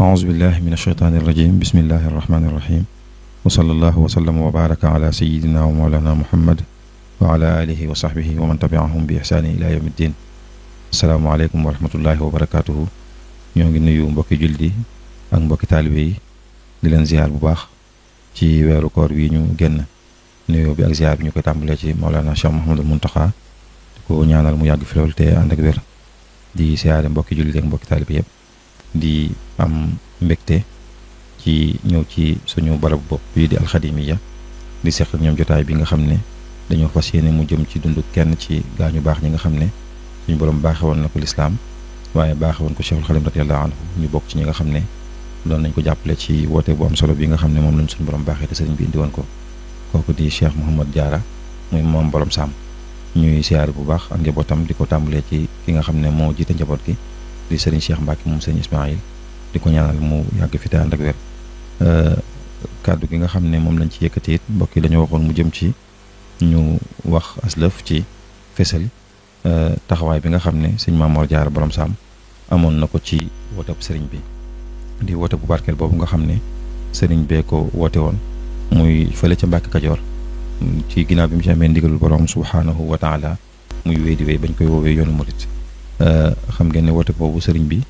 أعوذ بالله من الشيطان الرجيم بسم الله الرحمن الرحيم وصلى الله وسلم وبارك على سيدنا ومولانا محمد وعلى آله وصحبه ومن تبعهم بإحسان إلى يوم الدين. السلام عليكم ورحمة الله وبركاته. ñoo ngi nuyu mbokki julli ak mbokki taalibe yi di leen ziar bu baax ci weeru koor wi ñu génn. nuyoo bi ak ziar bi ñu koy tàmbalee ci Mawlana Cheikh Mouhamadul Mountakha di ko ñaanal mu yàgg fi lool te ànd ak wér. di ziare mbokki julli ak mbokki taalibe yëpp. di am mbégte ci ñëw ci suñu barabu bopp bii di alxadimiya di seq ak ñoom jotaay bi nga xam ne dañoo fas yéene mu jëm ci dundu kenn ci gaañu baax ñi nga xam ne suñu borom baaxe woon na ko lislaam waaye baaxe woon ko Cheikhul Xadim radiyallahu anhu ñu bokk ci ñi nga xam ne doon nañ ko jàppale ci woote bu am solo bi nga xam ne moom lañ suñu borom baaxee te sëriñ bi indi woon ko kooku di Cheikh Mouhamad Diarra muy moom borom saam ñuy siyaare bu baax ak njabootam di ko tàmbalee ci ki nga xam ne moo jiite njaboot gi di sëriñ Cheikh Mbacke moom sëriñ Ismaïl di ko ñaanal mu yàgg fi te ànd ak wér. kàddu gi nga xam ne moom lañ ci yëkkati it mbokk yi dañoo waxoon mu jëm ci ñu wax aslëf ci fesal taxawaay bi nga xam ne sëñ Maam Mor Diarra borom saam amoon na ko ci woote bu sëriñ bi di woote bu barkeel boobu nga xam ne sëriñ bee ko woote woon muy fële ca Mbàkke Kajoor ci ginnaaw bi mu ci amee ndigalul borom subhaanahu wa taala muy wéy di wéy bañ koy woowee yoonu murit. xam ngeen ne woote boobu sëriñ bi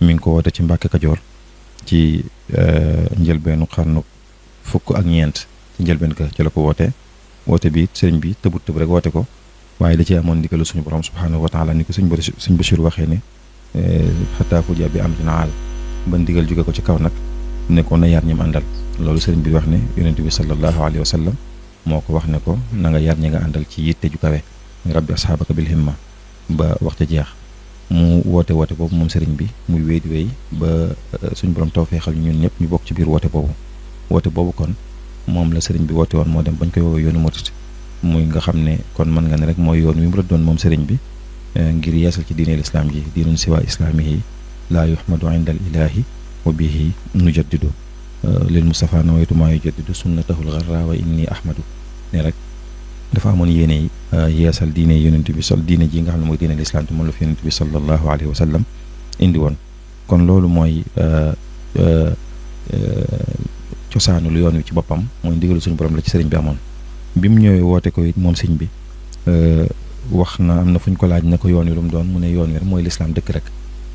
mi ngi ko woote ci Mbàkke Kajoor ci njëlbeenu xarnu fukk ak ñeent ci njëlbeen ka ci la ko woote bi sëriñ bi tëbut tëb rek woote ko waaye da ci amoon ndigalu suñu borom subhaanahu wa taala ni ko suñ Bachir waxee ne xataa fuja bi am dinaal ba ndigal jóge ko ci kaw nag ne ko na yar ñi mu àndal loolu sëriñ bi wax ne yonent bi sallallahu alayhi wa sallam moo ko wax ne ko na nga yar ñi nga àndal ci yitte ju kawe rabbi asxaabaka bil himma ba wax ca jeex mu woote boobu moom sëriñ bi muy wéy di wéy ba suñ borom tawfeexal ñun ñëpp ñu bokk ci biir woote boobu kon moom la sëriñ bi woote woon moo dem bañ koy woowee yoonu murit muy nga xam ne kon mën nga ne rek mooy yoon wi mu doon moom sëriñ bi ngir yeesal ci diine lislaam ji diinun siwa islaamihi laa yuhmadu inda al ilahi wa bihi nujaddidu lil Mustafa nawaytu maa yujaddidu sunnatahul gharra wa inni ahmadu ne rek dafa amoon yéene yeesal diine yonent bi diine ji nga xam ne mooy diine lislaam te moom la fi yonent bi sallallahu alayhi wa sallam indi woon kon loolu mooy cosaanu lu yoon wi ci boppam mooy ndigalu suñu borom la ci sëriñ bi amoon bi mu ñëwee woote ko it moom sëñ bi wax na am na fu ñu ko laaj ne ko yoon wi lu mu doon mu ne yoon wi rek mooy lislaam dëkk rek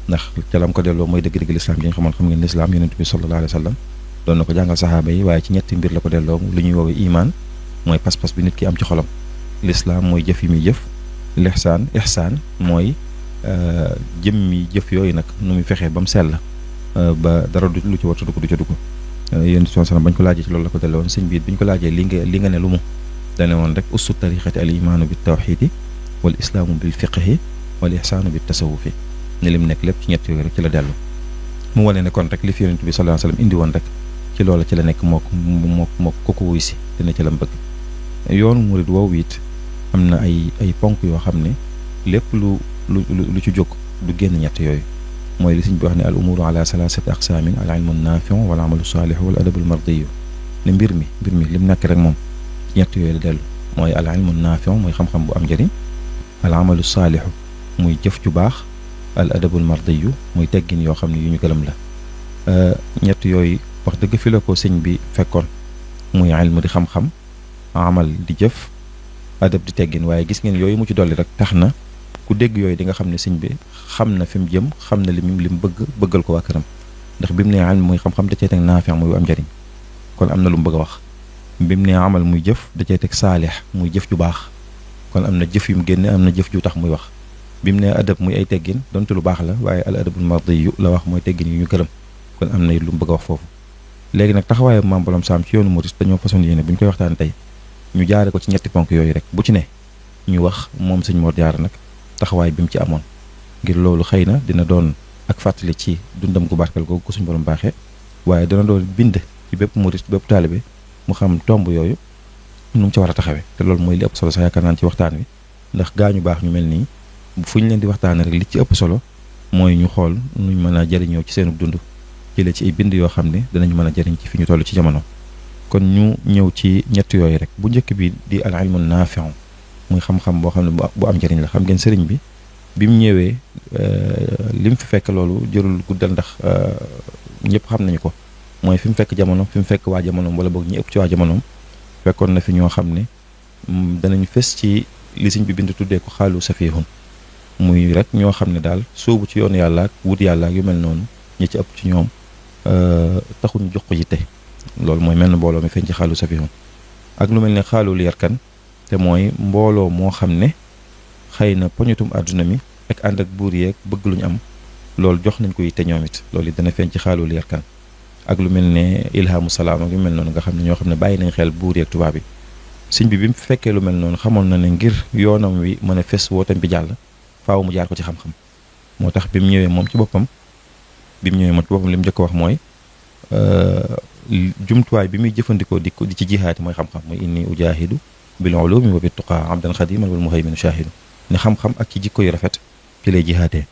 ndax ca lam ko delloo mooy dëgg-dëgg lislaam ji nga xamoon xam ngeen lislaam yonent bi sallallahu alayhi wa sallam doon na ko jàngal saxaaba yi waaye ci ñetti mbir la ko delloo lu ñuy woowee imaan mooy pas-pas bi nit ki am ci xolam lislaam mooy jëf yi muy jëf ihsaan mooy jëmmi jëf yooyu nag nu muy fexee ba mu sell ba dara du lu ci war a dugg du ca dugg yéen sallam bañ ko laajee ci loolu la ko delloo woon sëñ bi bi ñu ko laajee li nga ne lu mu dane woon rek ussu tariqati al imaanu bi tawxiidi wal islaamu bil fiqhi wal ihsaanu bi tasawufi ne lim nekk lépp ci ñett yooyu rek ci la dellu mu wane ne kon rek li fi yonent bi sallallahu alayhi wa sallam indi woon rek ci loola ci la nekk moo ko wuy si te ne ci la mu bëgg yoonu murid woowu it am na ay ponk yoo xam ne lépp lu ci jóg du génn ñett yooyu mooy li sëñ bi wax ne al umuru ala salasati aqsaamin al ilmu naafiu wal amalu saalihu wal adabul mardiyu ne mbir mi lim nekk rek moom ñett yooyu la dellu mooy al ilmu naafiu mooy xam-xam bu am njëriñ al amalu saalihu muy jëf ju baax al adabul mardiyu muy teggin yoo xam ne yu ñu gëlëm la ñett yooyu wax dëgg fi la ko sëñ bi fekkoon muy ilmu di xam-xam amal di jëf adab di teggin waaye gis ngeen yooyu mu ci dolli rek tax na ku dégg yooyu di nga xam ne sëñ bi xam na fi mu jëm xam na lim bëggal ko waa këram ndax bi mu nee ilm muy xam-xam da cee teg naafi muy am njëriñ kon am na lu mu bëgg a wax bi mu nee amal muy jëf da cee teg saalix muy jëf ju baax kon am na jëf yu mu génne am na jëf ju tax muy wax bi mu nee adab muy ay teggin donte lu baax la waaye al adabul mardiyu la wax mooy teggin yu ñu gërëm kon am na lu mu bëgg a wax foofu léegi nag taxawaayu maam borom saam ci yoonu murit dañoo façon yéene bu ñu koy waxtaan tey ñu jaare ko ci ñetti ponk yooyu rek bu ci ne ñu wax moom sëñ Mor Diarra nag taxawaay bi mu ci amoon ngir loolu xëy na dina doon ak fàttali ci dundam gu barkeel googu ko suñu borom baaxee waaye dina doon bind ci bépp murit bépp taalibe mu xam tomb yooyu nu mu ci war a taxawee te loolu mooy li ëpp solo sax yaakaar naan ci waxtaan wi ndax gaañu baax ñu mel nii fu ñu leen di waxtaanee rek li ci ëpp solo mooy ñu xool nuñ mën a jëriñoo ci seenu dund jëlee ci ay bind yoo xam ne danañ mën a jëriñ ci fi ñu toll ci jamono. kon ñu ñëw ci ñett yooyu rek bu njëkk bi di al ilmu naafi'u muy xam-xam boo xam ne bu am njëriñ la. xam ngeen sëriñ bi mu ñëwee li mu fi fekk loolu jërul guddal ndax ñëpp xam nañu ko mooy fi mu fekk jamono fi mu fekk waa jamonoom wala boog ñi ëpp ci waa jamonoom fekkoon na fi ñoo xam ne danañ fës ci li sëñ bi bind tuddee ko xaalu safihun muy rek ñoo xam ne daal soobu ci yoonu yàlla ak wut yàlla ak yu mel noonu ñi ci ëpp ci ñoom taxuñ jox ko yitte loolu mooy mel na mbooloo mi feeñ ci xaalu safihun ak lu mel ne xaalul yarkan te mooy mbooloo moo xam ne xëy na poñatum àdduna mi ak ànd ak buur yeeg bëgg lu ñu am loolu jox nañ ko yitte ñoom it loolu it dana feeñ ci xaalul yarkan ak lu mel ne ilhamu salaam ak yu mel noonu nga xam ne ñoo xam ne bàyyi nañ xel buur yeeg tubaab bi sëñ bi mu fekkee lu mel noonu xamoon na ne ngir yoonam wi mën a fes wootam bi jàll faaw mu jaar ko ci xam-xam moo tax bi mu ñëwee moom ci boppam li mu njëkk wax mooy jumtuwaay bi muy jëfandikoo di ci jihaati mooy xam-xam mooy inni ujahidu bil ulumi wa bit tuqa abdan xadiman wal muhayminu shahidu ne xam-xam ak ci jikko yu rafet ci lay jihaatee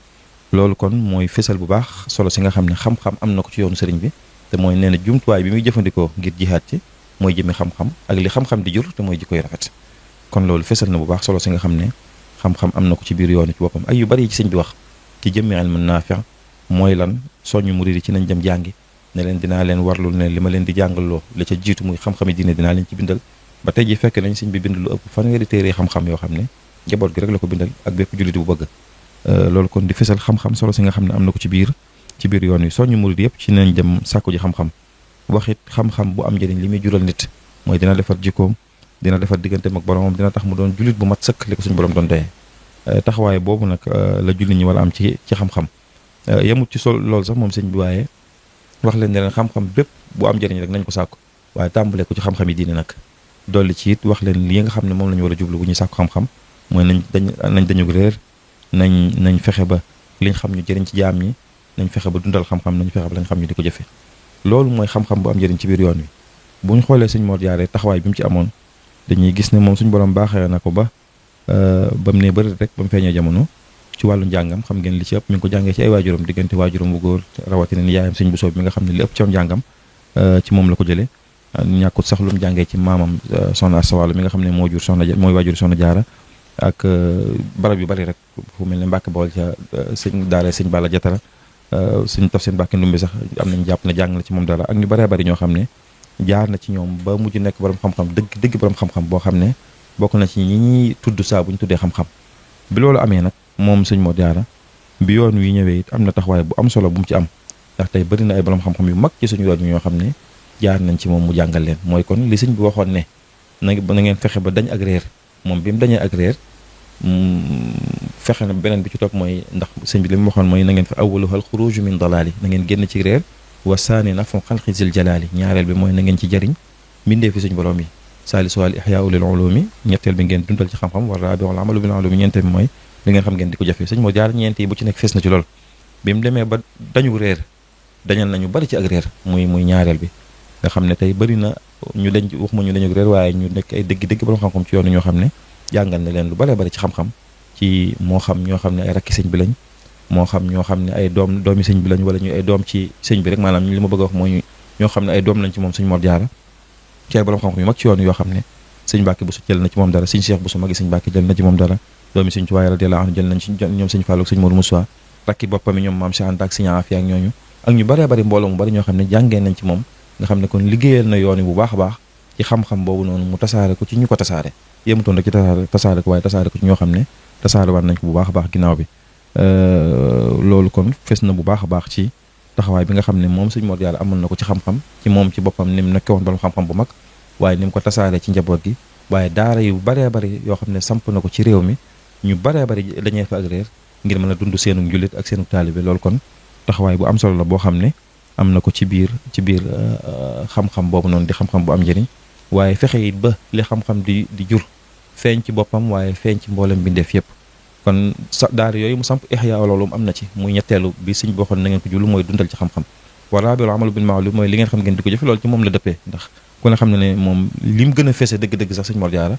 loolu kon mooy fésal bu baax solo si nga xam ne xam-xam am na ko ci yoonu sëriñ bi te mooy nee na jumtuwaay bi muy jëfandikoo ngir jihaat ci mooy jëmi xam-xam ak li xam-xam di jur te mooy jikko yu rafet kon loolu fésal na bu baax solo si nga xam ne xam-xam am na ko ci biir yoonu ci boppam ay yu bari yi ci sëñ bi wax ci jëmmi ilmu naafi' mooy lan soññu murid yi ci nañ dem jàngi ne leen dinaa leen warlul ne li ma leen di jàngaloo la ca jiitu muy xam-xami diine dinaa leen ci bindal ba tey ji fekk nañ sëñ bi bind lu ëpp fanweeri téere xam-xam yoo xam ne njaboot gi rek la ko bindal ak bépp jullit bu bëgg loolu kon di fésal xam-xam solo si nga xam ne am na ko ci biir yoon wi soññu murid yëpp ci nañ dem sàkku ji xam-xam waxit xam-xam bu am njëriñ li muy jural nit mooy dina defar jikkoom dina defar digganteem ak boromam dina tax mu doon jullit bu mat sëkk li ko suñu borom doon doyee taxawaay boobu nag la jullit ñi war a am ci xam-xam yemut ci loolu sax moom sëñ bi waaye wax leen ne leen xam-xam bépp bu am njëriñ rek nañ ko sàkku waaye tàmbalee ko ci xam-xam yi diine nag dolli ci it wax leen li nga xam ne moom la ñu war a jublu bu ñuy sàkku xam-xam mooy nañ dañu réer nañ fexe ba liñ xam ñu jëriñ ci jaam ñi nañ fexe ba dundal xam-xam nañ fexe ba lañ xam ñu di ko jëfe loolu mooy xam-xam bu am njëriñ ci biir yoon wi bu ñu xoolee sëñ Mor Jaara taxawaay bi mu ci amoon dañuy gis ne moom suñu borom baaxee na ko ba mu ne bëri rek ba mu feeñee jamono ci wàllu njàngam xam ngeen li ci ëpp mi ngi ko jàngee ci ay waajuram diggante waajuram bu góor rawatina ni yaayam sëñ bu soob mi nga xam ne li ëpp ci am njàngam ci moom la ko jëlee ñàkkut sax lu mu jàngee ci maamam soxna Asta Walo mi nga xam ne moo jur mooy waajur soxna Jaara ak barab yu bari rek fu mel ne Mbàkke Bawol ca sëñ daara sëñ Balla Jatara sëñ Tafsir Mbàkke Ndumbe sax am nañ jàpp ne jàng na ci moom dara ak ñu baree bari ñoo xam ne jaar na ci ñoom ba mujj nekk borom xam-xam dëgg borom xam-xam boo xam ne bokk na ci ñi ñuy tudd saa bu ñu tuddee xam-xam bi loolu amee nag moom sëñ Mor Jaara bi yoon wi ñëwee it am na taxawaay bu am solo bu mu ci am ndax tey bëri na ay borom xam-xam yu mag ci suñu yoon ñoo xam ne jaar nañ ci moom mu jàngal leen mooy kon li sëñ bi waxoon ne na ngeen fexe ba dañ ak réer moom bi mu dañee ak réer fexe na beneen bi ci topp mooy ndax sëñ bi li mu waxoon mooy na ngeen fa awwaluha al xuruju min dalaali na ngeen génn ci réer wa saani nafu xalqi zil jalaali ñaareel bi mooy na ngeen ci jëriñ mbindee fi suñu borom yi saalisu al ihyaau lil ulumi ñetteel bi ngeen dundal ci xam-xam wa raabiu al amalu bil ulumi ñeenteel bi mooy li ngeen xam ngeen di ko jëfee sëñ Mor Jaara ñeent yi bu ci nekk fees na ci lool bi mu demee ba dañu réer dañal nañu bari ci ak réer muy ñaareel bi nga xam ne tey bëri na ñu dañ waxuma ñu dañu réer waaye ñu nekk ay dëgg borom xam-xam ci yoonu ñoo xam ne jàngal na leen lu bare bari ci xam-xam ci moo xam ñoo xam ne ay rakki sëñ bi lañ moo xam ñoo xam ne ay doomi sëñ bi lañ wala ñu ay doom ci sëñ bi rek maanaam li ma bëgg a wax mooy ñoo xam ne ay doom lañ ci moom sëñ Mor Jaara ci ay borom xam-xam yu mag ci yoon yoo xam ne sëñ Mbàkke Buso jël na ci moom dara sëñ Cheikh Buso magi sëñ Mbàkke jël na ci moom dara doomi sëñ Tuubaa radiyallaahu anhu jël nañ ci ñoom sëñ Fallu ak sëñ Moodu Musaa rakki boppam yi ñoom maam Cheikh Anta ak sëñ Afiya ak ñooñu ak ñu baree bari mbooloo mu bari ñoo xam ne jàngee nañ ci moom nga xam ne kon liggéeyal na yoon bu baax a baax ci xam-xam boobu noonu mu tasaare ko ci ñu ko tasaare yemutoon rek ci tasaare ko waaye tasaare ko ci ñoo xam ne tasaare war nañ ko bu baax a baax ginnaaw bi loolu kon fes na bu baax a baax ci taxawaay bi nga xam ne moom sëñ Mor Jaara amoon na ko ci xam-xam ci moom ci boppam ni mu nekkee woon borom xam-xam bu mag waaye ni mu ko tasaare ci njaboot gi waaye daara yu baree bari yoo xam ne samp na ko ci réew mi ñu baree bari dañee fa ak réer ngir mën a dund seenu njullit ak seenu taalibe loolu kon taxawaay bu am solo la boo xam ne am na ko ci biir xam-xam boobu noonu di xam-xam bu am njëriñ waaye fexe it ba li xam-xam di jur feeñ ci boppam waaye feeñ ci mboolem bindeef yëpp kon daara yooyu mu samp ihya loolu am na ci muy ñetteelu bi sëñ bi waxoon na ngeen ko jublu mooy dundal ci xam-xam wa raabiul amalu bil ma'lum mooy li ngeen xam ngeen di ko jëfe loolu ci moom la dëppee ndax ku ne xam ne moom li mu gën a fese dëgg-dëgg sax sëñ Mor Jaara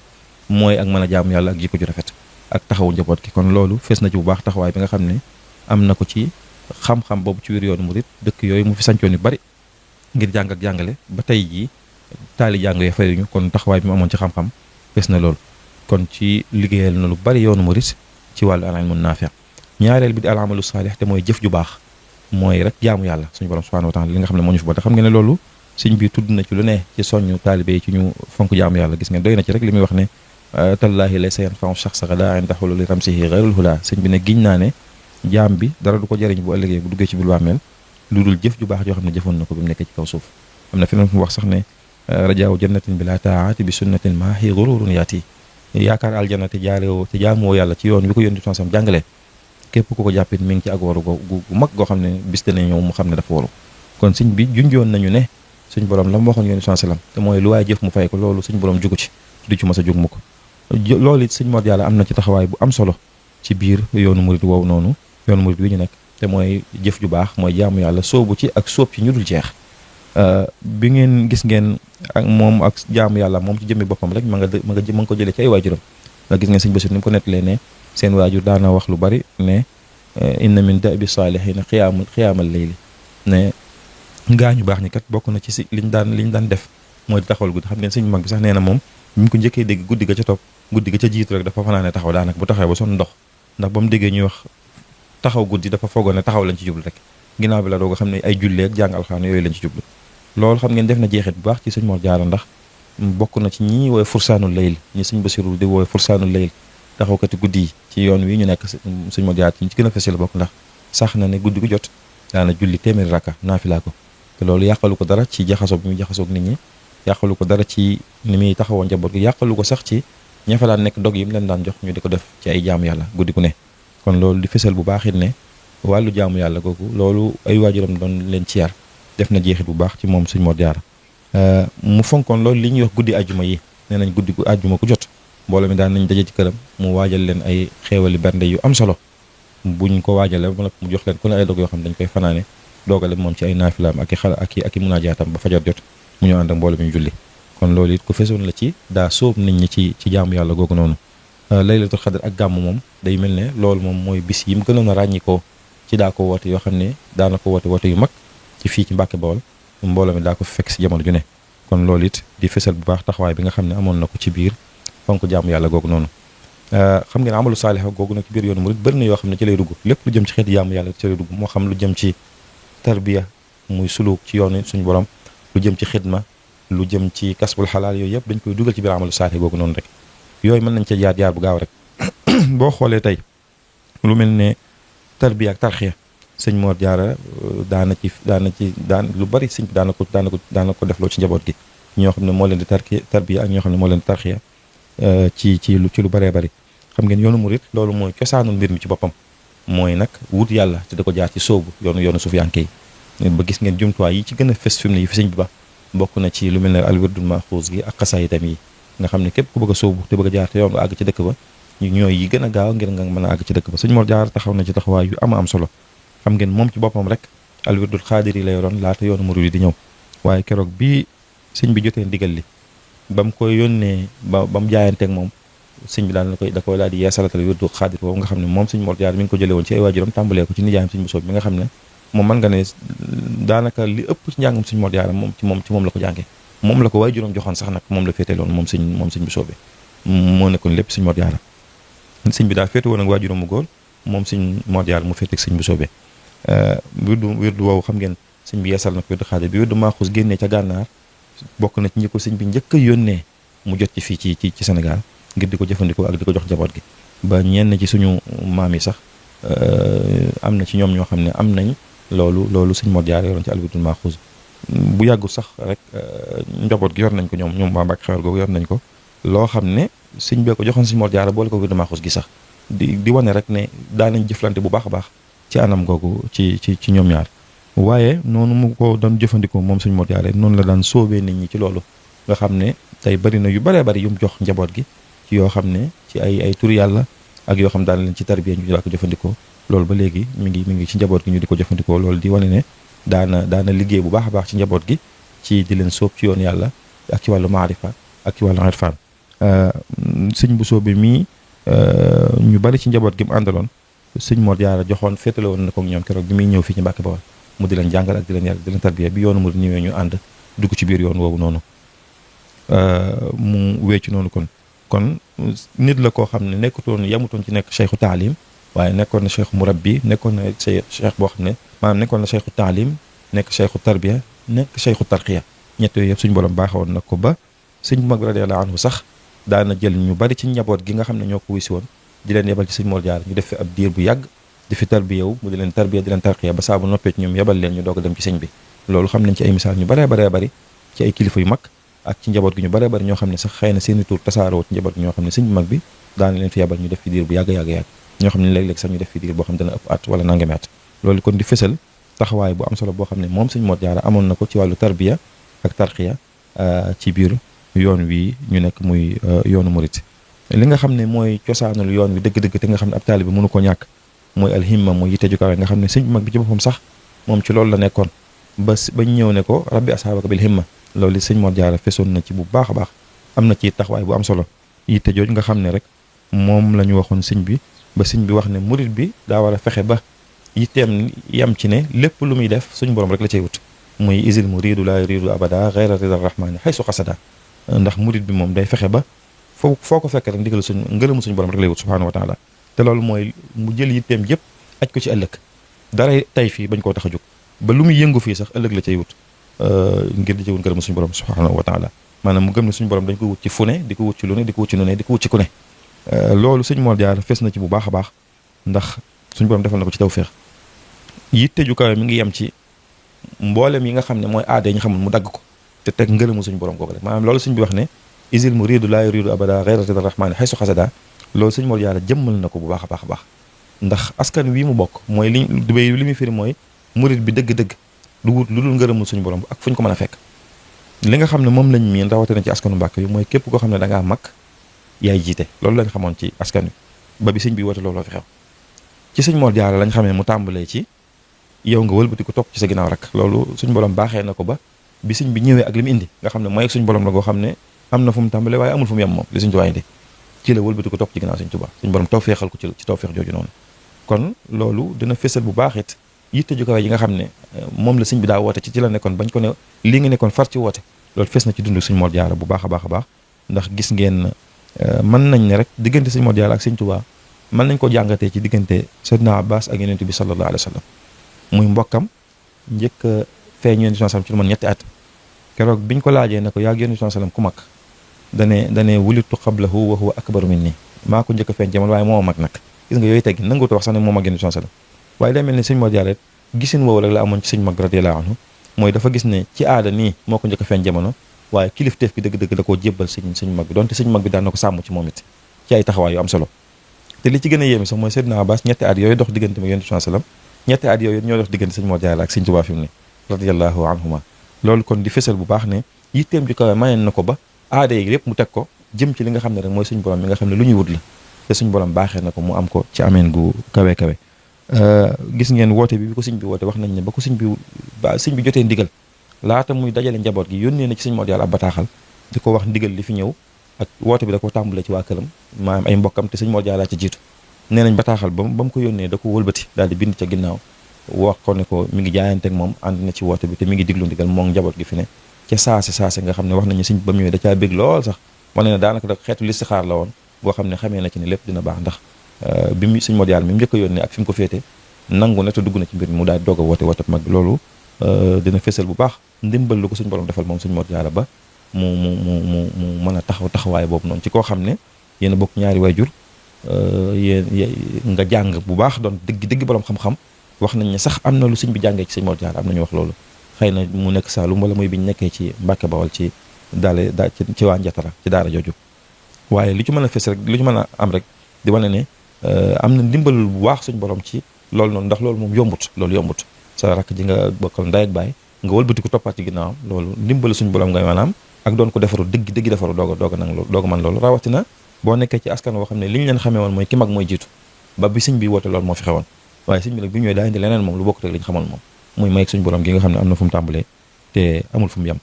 mooy ak mën a jaamu yàlla ak jikko ju rafet ak taxawu njaboot ki kon loolu fees na ci bu baax taxawaay bi nga xam ne am na ko ci xam-xam boobu ci biir yoonu murit dëkk yooyu mu fi sancoon yu bari ngir jàng ak jàngale ba tey jii taali jàng ya fayuñu kon taxawaay bi mu amoon ci xam-xam bés na loolu kon ci liggéeyal na lu bari yoonu murit ci wàllu al-ilmu naafi' ñaareel bi di al-amalu saalih te mooy jëf ju baax mooy rek jaamu yàlla suñu borom subhanahu wa taala li nga xam ne moo ñu fi ba te xam nga ne loolu sëñ bi tudd na ci lu ne ci soññu taalibe yi ci ñu fonk jaamu yàlla gis ngeen doy na ci rek li muy wax ne tallaahi laysa yanfa'u shakhsa ghadan 'inda hululi ramsihi ghayrul huda sëñ bi ne giñ naa ne jaam bi dara du ko jëriñ bu ëllëgee bu duggee ci biir bàmmeel lu dul jëf ju baax joo xam ne jëfoon na ko bi mu nekkee ci kaw suuf am na feneen fu mu wax sax ne rajaaw jannatin bi la taati bi sunnatin maahi gururun yaati yaakaar aljanna te jaarewoo te jaamoo yàlla ci yoon bi ko yónni sam jàngale képp ku ko jàppit mi ngi ci ak waru gu mag goo xam ne bis dana ñëw mu xam ne dafa waru kon sëñ bi junjoon nañu ne suñ borom la mu waxoon yónni sallam te mooy lu waaye jëf mu fay ko loolu suñ borom jugu ci du ci mës a jug mu ko loolu it sëñ Mor Diarra am na ci taxawaay bu am solo ci biir yoonu murit woowu noonu yoonu murit wi ñu nekk te mooy jëf ju baax mooy jaamu yàlla soobu ci ak sóob ci ñu dul jeex bi ngeen gis ngeen ak moom ak jaamu yàlla moom ci jëmmi boppam rek ma nga ko jëlee ci ay waajuram ndax gis ngeen sëñ Bassirou ni mu ko nettalee ne seen waajur daana wax lu bari ne inna min da'bi saalihiina xiyaamal layli ne gaañu baax ñi kat bokk na ci si liñ daan def mooy di taxawal guddi xam ngeen sëñ mag bi sax nee na moom bi mu ko njëkkee dégg guddi ga ca topp guddi ga ca jiitu rek dafa fanaane taxaw daanaka bu taxawee ba sonn ndox ndax ba mu déggee ñuy wax taxaw guddi dafa foogoon ne taxaw lañ ci jublu rek ginnaaw bi la doog a xam ne ay jullee ak jàng alxuraan yooyu lañ ci jublu loolu xam ngeen def na jeexit bu baax ci sëñ Mor Diarra ndax bokk na ci ñi woowe fursaanul layl ñi sëñ Bassirou di woowe fursaanul layl taxawkati guddi yi ci yoon wi ñu nekk sëñ Mor Diarra ci gën a fës la bokk ndax sax na ne guddi gu jot daana julli téeméeri rakka naafilaa ko te loolu yàqalu ko dara ci jaxasoo bi muy jaxasoog nit ñi yàqalu ko dara ci ni muy taxawoo njaboot gi yàqalu ko sax ci ña fa daan nekk dog yi mu leen daan jox ñu di ko def ci ay jaamu yàlla guddi gu ne kon loolu di fësal bu baax it ne wàllu jaamu yàlla googu loolu ay waajuram doon leen ci yar def na jeexit bu baax ci moom sëñ Mor Diarra mu fonkoon loolu li ñuy wax guddi àjjuma yi nee nañ guddi gu àjjuma ku jot mbooloo mi daan nañ daje ci këram mu waajal leen ay xéewali bernde yu am solo buñ ko waajale ba mu jox leen ku ne ay dog yoo xam ne dañ koy fanaane doogale moom ci ay naafilaam ak i xala ak i munaajaatam ba fajar jot mu ñëw ànd ak mbooloo mi ñu julli kon loolu it ku fesoon la ci daa sóob nit ñi ci jaamu yàlla googu noonu laylatul xadr ak gàmm moom day mel ne loolu moom mooy bis yi mu gënoon a ràññikoo ci daa ko woote yoo xam ne daana ko woote yu mag ci fii ci Mbàkke Bawol mbooloo mi daa ko fekk si jamono ju ne kon loolu it di fesal bu baax taxawaay bi nga xam ne amoon na ko ci biir fonk jaamu yàlla googu noonu xam ngeen amalu saalih googu nag ci biir yoonu murid bëri na yoo xam ne ci lay dugg lépp lu jëm ci xeeti jaamu yàlla ci lay dugg moo xam lu jëm ci tarbiya muy suluk ci yoonu suñu borom lu jëm ci xidma lu jëm ci kasbul xalaal yooyu yëpp dañ koy dugal ci biir amalu saalih googu noonu rek yooyu mën nañ ca jaar bu gaaw rek boo xoolee tey lu mel ne tarbiya ak tarxiya sëñ Mor Diarra daan lu bari sëñ bi daana ko defloo ci njaboot gi ñoo xam ne moo leen di tarbiya ak ñoo xam ne moo leen di tarxiya ci lu baree bari xam ngeen yoonu murid loolu mooy cosaanul mbir mi ci boppam mooy nag wut yàlla te da ko jaar ci sóobu yoonu sufiyanke yi ba gis ngeen jumtuwaay yi ci gën a fes fi mu ne yi fi sëñ bi ba bokk na ci lu mel ne alwirdul maxuus gi ak xasaayitam yi nga xam ne képp ku bëgg a sóobu te bëgg a jaar te yoon nga àgg ci dëkk ba ñooy yi gën a gaaw ngir nga mën a àgg ci dëkk ba sëñ Mor Diarra taxaw na ci taxawaay yu am solo xam ngeen moom ci boppam rek alwirdul xaadir yi la yoroon laata yoonu murid yi di ñëw waaye keroog bi sëñ bi jotee ndigal li ba mu koy yónnee ba mu jaayanteeg moom sëñ bi da koy daal di yeesalatal wirdul xaadir boobu nga xam ne moom sëñ Mor Diarra mi ngi ko jëlee woon ci ay waajuram tàmbalee ko ci nijaayam sëñ Bousso bi nga xam ne moom mën nga ne daanaka li ëpp ci njàngam sëñ Mor Diarra moom la ko jàngee moom la ko waajuram joxoon sax nag moom la féetee loon moom sëñ Bousso bi moo nekkoon lépp sëñ Mor Diarra sëñ bi daal féete woon ak waajuram mu góor moom sëñ Mor Diarra mu féete ak sëñ Bousso bi wirdu woowu xam ngeen sëñ bi yeesal na ko wirdu xaadir bi wirdu maaxuus génnee ca gànnaar bokk na ci ñi ko sëñ bi njëkk a yónnee mu jot ci fii ci Sénégal ngir di ko jëfandikoo ak di ko jox njaboot gi ba ñenn ci suñu maam yi sax am na ci ñoom ñoo xam ne am nañ loolu sëñ Mor Diarra yoroon ci alwirdul maaxuus bu yàggul sax rek njaboot gi yor nañ ko ñoom waa Mbàkke Xewar googu yor nañ ko loo xam ne sëñ bee ko joxoon sëñ Mor Diarra boole ko wirdu maaxuus gi sax di wane rek ne daanañ jëflante bu baax a baax ci anam googu ci ñoom ñaar waaye noonu mu ko doon jëfandikoo moom sëñ Mor Diarra noonu la daan soobee nit ñi ci loolu nga xam ne tey bari na yu baree bari yu mu jox njaboot gi ci yoo xam ne ci ay turi yàlla ak yoo xam daan leen ci tarbiya ñu daa ko jëfandikoo loolu ba léegi mi ngi ci njaboot gi ñu di ko jëfandikoo loolu di wane ne daana liggéey bu baax a baax ci njaboot gi ci di leen sóob ci yoon yàlla ak ci wàllu maarifa ak ci wàllu irfaan sëñ Bousso bi mii ñu bari ci njaboot gi mu àndaloon sëñ Mor Jaara joxoon féetale woon na ko ñoom keroog bi muy ñëw fii ci Mbàkke Bawol mu di leen jàngal ak di leen yar di leen tarbiya bi yoonu murid ñëwee ñu ànd dugg ci biir yoon woowu noonu mu weccu noonu kon nit la koo xam ne nekkutoon yamutoon ci nekk cheikhu taalim waaye nekkoon na cheikhu murabbi nekkoon na cheikh boo xam ne maanaam nekkoon na cheikhu taalim nekk cheikhu tarbiya nekk cheikhu tarqiya ñett yooyu yëpp suñu borom baaxewoon na ko ba sëñ bu mag radiyallahu anhu sax daana jël ñu bari ci njaboot gi nga xam ne ñoo ko wuy si woon di leen yebal ci sëñ Mor Jaara ñu def fi ab diir bu yàgg di fi tarbiya wu mu di leen tarbiya di leen tarqiya ba saa bu noppee ci ñoom yebal leen ñu doog a dem ci sëñ bi loolu xam nañ ci ay misaal ñu baree bari ci ay kilifa yu mag ak ci njaboot gi ñu baree bari ñoo xam ne sax xëy na seeni tur tasaaroo ci njaboot gi ñoo xam ne sëñ bu mag bi daana leen fi yebal ñu def fi diir bu yàgg ñoo xam ne léeg-léeg sax ñu def fi diir boo xam ne dana ëpp at wala nangami at loolu kon di fësal taxawaay bu am solo boo xam ne moom sëñ Mor Jaara amoon na ko ci wàllu tarbiya ak tarqiya ci biir yoon wi ñu nekk muy yoonu murit li nga xam ne mooy cosaanul yoon wi dëgg-dëgg te nga xam ne ab taalibe mënu ko ñàkk mooy alhimma mooy yitte ju kawe nga xam ne sëñ bu mag bi ci boppam sax moom ci loolu la nekkoon bañ ñëw ne ko rabbi ashaabaka bil himma loolu sëñ Mor Jaara fesoon na ci bu baax a baax am na ci taxawaay bu am solo yitte jooju nga xam ne rek moom la ñu waxoon sëñ bi ba sëñ bi wax ne murit bi daa war a fexe ba yitteem yam ci ne lépp lu muy def suñu borom rek la cay wut muy isil muridu laa yuridu abada ghayra rida rahmani haysu qasada ndax murit bi moom day fexe ba foo ko fekk rek ndigal ngërëmu suñu borom rek lay wut subhanahu wa taala te loolu mooy mu jël yitteem yëpp aj ko ci ëllëg dara tey fii bañ koo tax a jóg ba lu muy yëngu fii sax ëllëg la cay wut ngir di ci wut ngërëmu suñu borom subhanahu wa taala maanaam mu gëm ne suñu borom dañ ko wut ci fu ne di ko wut ci lu ne di ko wut ci nu ne di ko wut ci ku ne loolu sëñ Mor Jaara fes na ci bu baax a baax ndax suñu borom defal na ko ci tawfeex yitte ju kawe mi ngi yem ci mboolem yi nga xam ne mooy aada yi ñu xamul mu dagg ko te teg ngërëmu suñu borom kooku rek maanaam loolu sëñ bi wax ne isil muridu laa yuridu abada ghayra rida rahmani haysu xasada loolu sëñ Mor Jaara jëmmal na ko bu baax a baax a baax ndax askan wi mu bokk mooy li muy firi mooy murid bi dëgg-dëgg du wut lu dul ngërëmu suñu borom ak fu ñu ko mën a fekk li nga xam ne moom lañ miin rawatina ci askanu Mbàkke yi mooy képp koo xam ne da ngaa mag yaay jiite loolu lañ xamoon ci askan wi ba bi sëñ bi woote looloo fi xew ci sëñ Mor Jaara lañ xamee mu tàmbalee ci yow nga wëlbati ko topp ci sa ginnaaw rek loolu suñu borom baaxee na ko ba bi sëñ bi ñëwee ak li mu indi nga xam ne mooy ak suñu borom la goo xam ne am na fu mu tàmbalee waaye amul fu mu yem moom li sëñ Tuubaa indi ci la wëlbati ko topp ci ginnaaw sëñ Tuubaa suñu borom tawfeexal ko ci tawfeex jooju noonu kon loolu dina fésal bu baax it yitte ju kawe yi nga xam ne moom la sëñ bi daa woote ci la nekkoon bañ ko ne lii nga nekkoon far ci woote loolu fes na ci dund sëñ Mor Jaara bu baax a baax a baax ndax gis ngeen mën nañ ne rek diggante sëñ Mor Jaara ak sëñ Tuubaa mën nañ ko jàngatee ci diggante Seydina Abbas ak Yonent bi sallallahu alayhi wa sallam muy mbokkam njëkk a feeñ Yonent bi sallam ci lu man ñetti at keroog biñ ko laajee ne ko yaa Yonent bi sallam ku mag dane wulitu qablahu wa huwa akbaru minni maa ko njëkk a feeñ jamono waaye moo mag nag gis nga yooyu teggi nanguutu wax sax ne moo mag Yonent bi sallam waaye day mel ni sëñ Mor Jaara gisin woowu rek la amoon ci sëñ mag radiyallahu anhu mooy dafa gis ne ci aada nii moo ko njëkk a feeñ jamono waaye kilifteef gi dëgg-dëgg da koo jébbal sëñ mag bi donte sëñ mag bi daan na ko sàmm ci moom it ci ay taxawaay yu am solo te li ci gën a yéeme sax mooy Seydina Abbas ñetti at yooyu dox diggante ma Yonent bi sallam ñetti at yooyu ñoo dox diggante sëñ Mor Jaara ak sëñ Tuubaa fi mu ne radiyallahu anhuma loolu kon di fësal bu baax ne yitteem ju kawe mayeen na ko ba aada yi lépp mu teg ko jëm ci li nga xam ne rek mooy suñ borom mi nga xam ne lu ñuy wut la te suñ borom baaxee na ko mu am ko ci ameen gu kawe kawe gis ngeen woote bi ko sëñ bi woote wax nañ ne ba ko sëñ bi jotee ndigal laata muy dajale njaboot gi yónnee na ci sëñ Mor Jaara ab bataaxal di ko wax ndigal li fi ñëw ak woote bi da ko tàmbalee ci waa këram maanaam ay mbokkam te sëñ Mor Jaara ci jiitu nee nañ bataaxal ba mu ko yónnee da ko wëlbati daal di bind ca ginnaaw wax ko ne ko mi ngi jaayante ak moom ànd na ci woote bi te mi ngi diglu ndigal moom njaboot gi fi ne ca saase nga xam ne wax nañu sëñ ba mu ñëwee da caa bég lool sax wane ne daanaka da xeetu listixaar la woon boo xam ne xamee na ci ne lépp dina baax ndax bi mu sëñ Mor Jaara mi mu njëkk a yónnee ak fi mu ko féete nangu na te dugg na ci mbir mi mu daal doog a woote mag bi loolu dina fésal bu baax ndimbal lu ko suñ borom defal moom sëñ Mor Jaara ba mu mën a taxawaay boobu noonu ci koo xam ne yéen a bokk ñaari waajur yéen nga jàng bu baax doon dëgg borom xam-xam wax nañ ne sax am na lu sëñ bi jàngee ci sëñ Mor Jaara am nañu wax loolu xëy na mu nekk Saalum wala muy biñu nekkee ci Mbàkke Bawol ci ci waa Njatara ci daara jooju waaye li ci mën a fes rek li ci mën a am rek di wane ne am na ndimbalul bu baax suñ borom ci loolu noonu ndax loolu moom yombut sa rakk ji nga bokkal ndey ak baay nga wëlbati ko toppaat ci ginnaawam loolu ndimbalu suñ borom ngay maanaam ak doon ko defaru dëgg defaru doog a nang loolu doog a mën loolu rawatina boo nekkee ci askan woo xam ne li ñu leen xamee woon mooy ki mag mooy jiitu ba bi sëñ bi woote loolu moo fi xewoon waaye sëñ bi nag bi ñëwee daa indi leneen moom lu bokkut ak li ñu xamoon moom muy may suñ borom gi nga xam ne am na fu mu tàmbalee te amul fu mu yem